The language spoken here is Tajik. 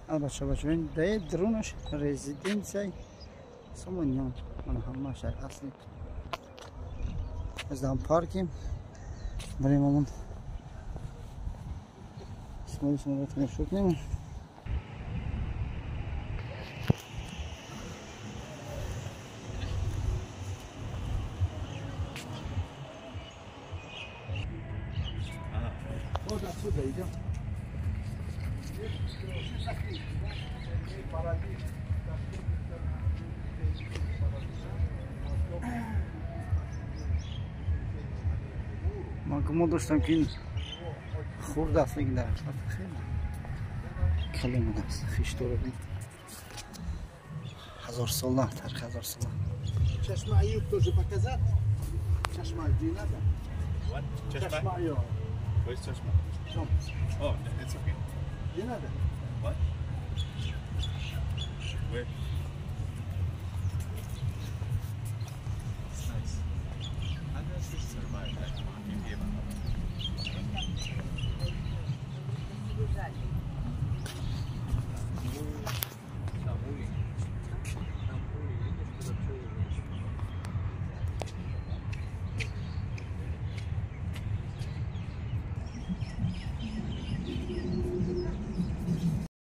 Бача, бача, даи дурунаш резиденсияи Сомониён. Мана ҳамааш асли. Аз дар парким. Барем ҳамон Исмоили Сомониро тамошо кунем. Вот отсюда идем. Ман гумон доштам, ки ин хурд аст, лекин дар ҳақиқат хеле калон аст. Хишторо бин. Ҳазорсола, тарих ҳазорсола. Чашма Аюб тоже показать? Чашма где надо? What? Chashma? Чашма Аюб. Where's Chashma? Там. Oh, it's okay. Где надо? What? Where?